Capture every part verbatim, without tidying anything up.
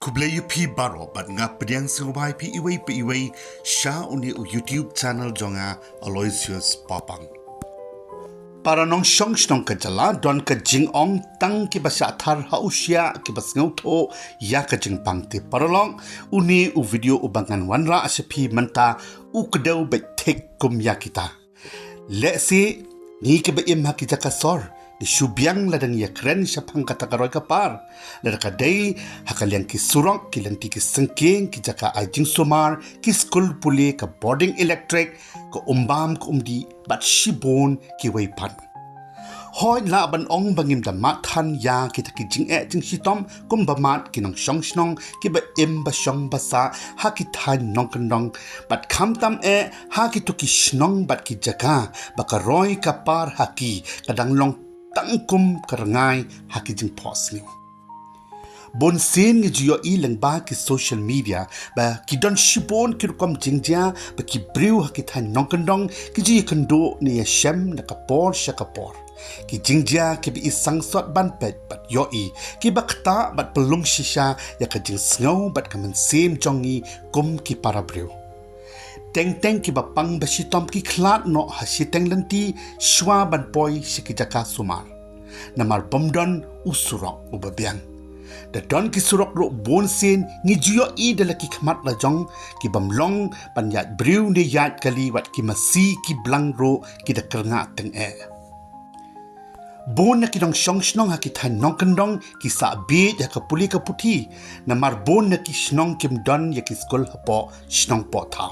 Khublei ïa phi baroh bad nga pdiang sngewbha ïa phi iwei pa iwei sha une u YouTube channel jong nga, Aloysius Papang. Para nongshong shnong ka jylla don ka jingong tang kiba shah thar ha u shiah kiba sngewthuh ïa ka jingpang te paralok. Une u video uba ngan wanrah sha phi mynta u kdew beit thik kum ïa kita. Lehse ngi kiba im ha ki jaka sor ngi shu biang lada ngi ïakren shaphang kata ka roi ka par. Lada ka dei ha ka liang ki surok, ki lynti ki syngkien, ki jaka ai jingsumar, ki skul pule, ka bording electric, ka umbam ka umdih bad shibun kiwei pat. Hooid, lah ban ong ba ngim da mad than ïa kita ki jingeh jingshitom kumba mad ki nongshong shnong kiba im ba shong ba sah ha ki thaiñ nongkyndong bad khamtam eh ha kito ki shnong bad ki jaka ba ka roi ka par ha ki ka dang long tang kum ka rngai ha ki jingphohsniew. Bun sien ngi ju ïohi lyngba ki social media ba ki don shibun ki rukom jingjia ba ki briew ha ki thaiñ nongkyndong ki ju ïakynduh ne ïashem na ka por sha ka por. Ki jingjia kiba i sangsot ban peit bad ïohi, kiba ktah bad pynlong shisha ïa ka jingsngew bad ka mynsiem jong ngi kum ki para briew. Teng teng kiba pang ba shitom ki khlad noh ha shiteng lynti shuwa ban poi sha ki jaka sumar. Namar bym don u surok uba biang. Da don ki surok ruh bun sien ngi ju ïohi da la ki khmat la jong ki bym long ban ïaid briew ne ïaid kali wat ki masi ki blang ruh ki da kyrngah teng eh. Bun na ki nongshong shnong ha ki thaiñ nongkyndong ki sah bieit ha ka pule ka puthi. Namar bun na ki shnong kim don ïa ki skul hapoh shnong poh thaw.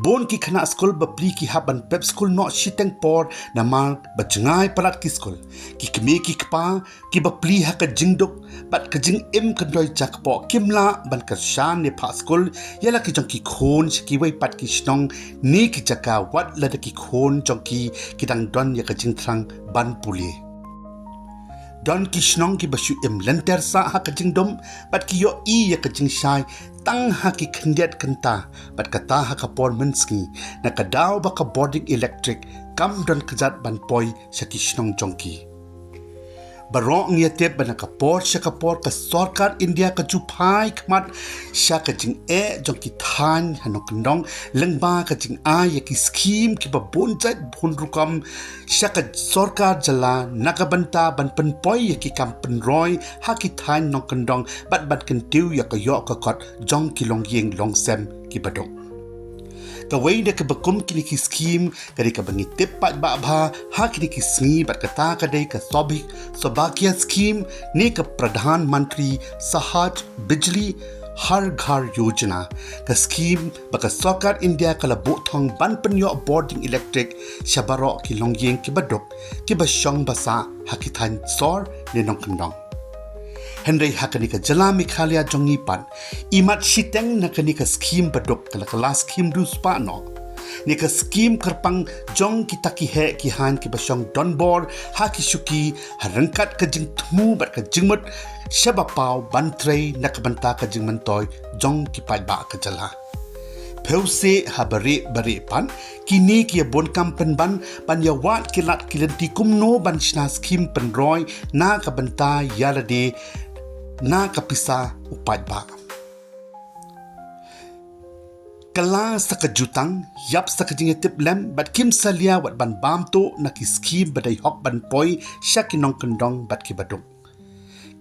Bun ki khynnah skul bapli ki hap ban pep skul noh shiteng por namar ba jngai palat ki skul. Ki kmie ki kpa kiba pli ha ka jingduk bad ka jingim kyndoi jakpoh kim lah ban kyrshan ne phah skul ïa la ki jong ki khun sha kiwei pat ki shnong ne ki jaka wat lada ki khun jong ki ki dang don ïa ka jingthrang ban pule. Don ki shnong kiba shu im lynter sah ha ka jingdum bad ki ïohi ïa ka jingshai tang ha ki khyndiat kynta bad kata ha ka por mynsngi na ka daw ba ka bording electric kam don kjat ban poi sha ki shnong jong ki. Baroh ngi ïa tip ba na ka por sha ka por ka sorkar India ka ju phai khmat sha ka jingeh jong ki thaiñ ha nongkyndong lyngba ka jingai ïa ki skhim kiba bun jait bun rukom sha ka sorkar jylla na ka bynta ban pynpoi ïa ki kam pynroi ha ki thaiñ nongkyndong bad ban kyntiew ïa ka ïoh ka kot jong ki longïing longsem kiba duk. Kawei na kaba kum kine ki skhim ka dei kaba ngi tip paidbah bha ha kine ki sngi bad kata ka dei ka Saubhag-, Saubhagya skhim ne ka Pradhan Mantri Sahaj Bijli Har Ghar Yojana. Ka skhim ba ka sorkar India ka la buh thong ban pynïoh bording electric sha baroh ki longïing kiba duk kiba shong ba sah ha ki thaiñ sor ne nongkyndong. Hynrei ha kane ka jylla Meghalaya jong ngi pat, imat shiteng na kane ka skhim ba duk ka la kylla skhim riewspah noh. Ne ka skhim kyrpang jong kita ki heh ki haiñ kiba shong donbor ha ki shuki ha ryngkat ka jingthmu bad ka jingmut sha ba paw ban trei na ka bynta ka jingmyntoi jong ki paidbah ka jylla. Phewse ha barieh barieh pat kine ki ïa bun kam pynban ban ïa wad ki lad ki lynti kumno ban shna skhim pynroi na ka bynta ïa lade na ka pisa u paidbah. Kylla sa ka jutang, ïap sa ka jingïatiplem bad kim salia wat ban bam tuh na ki skhim ba dei hok ban poi sha ki nongkyndong bad kiba duk.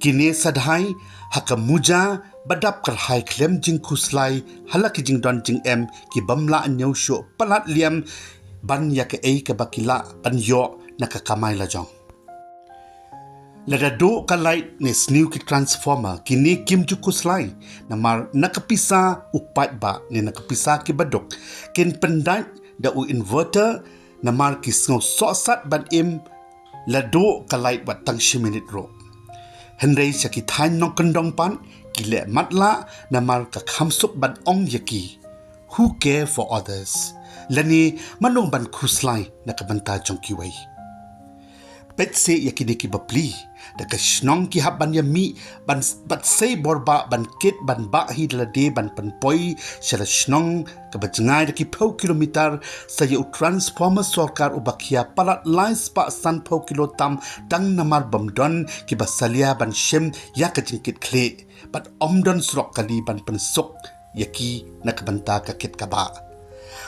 Kine sa dei ha ka muja ba dap kyrhai khlem jingkhuslai ha la ki jingdon jingem ki bym lah ñiew shuh palat liam ban ïa kaei kaba ki lah ban ïoh na ka kamai la jong. Lada duh ka light ne sniew ki transformer kine kim ju khuslai namar na ka pisa u paidbah ne na ka pisa kiba duk kin pyndait da u inverter namar ki sngew sohsat ban im la duh ka light wat tang shi minit ruh. Hynrei sha ki thaiñ nongkyndong pat ki leh matlah namar ka kham suk ban ong ïa ki, "Who care for others?" Lane mano ban khuslai na ka bynta jong kiwei. Peit seh ïa kine ki bapli, da ka shnong ki hap ban ïa mih ban s-, bad sei bor bah ban kit ban bah hi da lade ban pynpoi sha la shnong kaba jngai da ki phew kilometer, sa ïa u transformer sorkar uba khia palat lai spah san phew kilo tam tang namar bym don kiba salia ban shim ïa ka jingkit khlieh. bad ym don surok kali ban pynsuk ïa ki na ka bynta ka kit ka bah.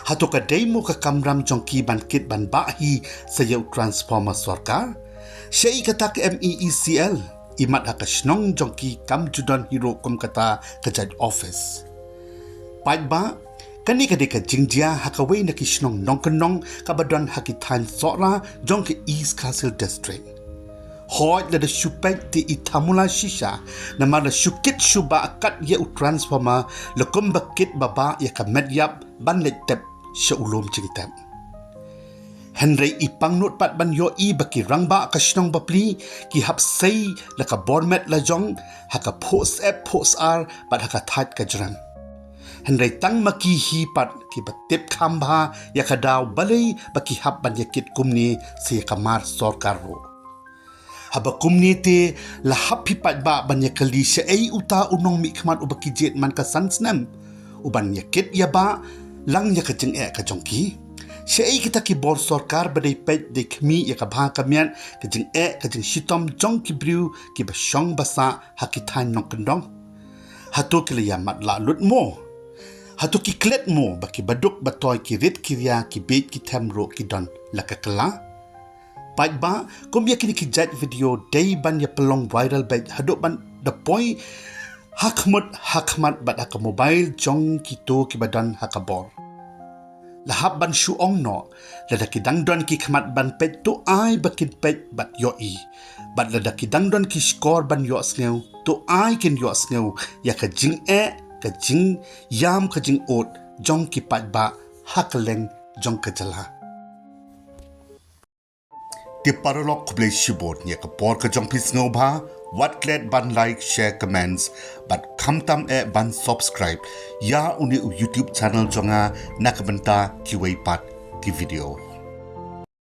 Hato ka dei mo ka kamram jong ki ban kit ban bah hi sa ïa u transformer sorkar? Shaei kata ka M E E C L, imat ha ka shnong jong ki kam ju don hi ruh kum kata ka jait office. Paidbah, kane ka dei ka jingjia ha kawei na ki shnong nongkyndong kaba don ha ki thaiñ Sohra jong ka East Khasi Hills District. Hooid, lada shu peit te i thamula shisha, namar la shu kit shu bah kat ïa u transformer, la kumba kit ba bah ïa ka met ïap ban leit tep sha u lum jingtep. Hynrei i pangnud pat ban ïohi ba ki rangbah ka shnong bapli ki hap sei la ka bor met la jong ha ka phuh syep phuh syar bad ha ka thait ka jrem. Hynrei tang ma ki hi pat kiba tip kham bha ïa ka daw balei ba ki hap ban ïa kit kumne sa ïa ka mar sorkar ruh. Haba kumne te, la hap phi paidbah ban ïa kylli shaei uta u nongmihkhmat uba ki jied man ka san snem u ban ïa kit ïa bah lang ïa ka jingeh ka jong ki? Shaei kita ki bor sorkar ba dei peit dei khmih ïa ka bha ka miat, ka jingeh ka jingshitom jong ki briew kiba shong ba sah ha ki thaiñ nongkyndong? Hato ki la ïa matlah lut mo? Hato ki klet mo ba ki baduk batoi ki rit ki ria ki bieit ki them ruh ki don la ka kylla? Paidbah, kum ïa kine ki jait video dei ban ïa pynlong viral beit haduh ban da poi ha khmut ha khmat bad ha ka mobile jong kito kiba don ha ka bor. La hap ban shu ong noh, lada ki dang don ki khmat ban peit to ai ba kin peit bad ïohi. Bad lada ki dang don ki shkor ban ïohsngew to ai kin ïohsngew ïa ka jingeh, ka jingïam, ka jingud jong ki paidbah ha kylleng jong ka jylla. Te paralok, khublei shibun ïa ka por ka jong phi sngewbha. Wat klet ban like, share, comments bad khamtam eh ban subscribe ïa une u YouTube channel jong nga na ka bynta kiwei pat ki video.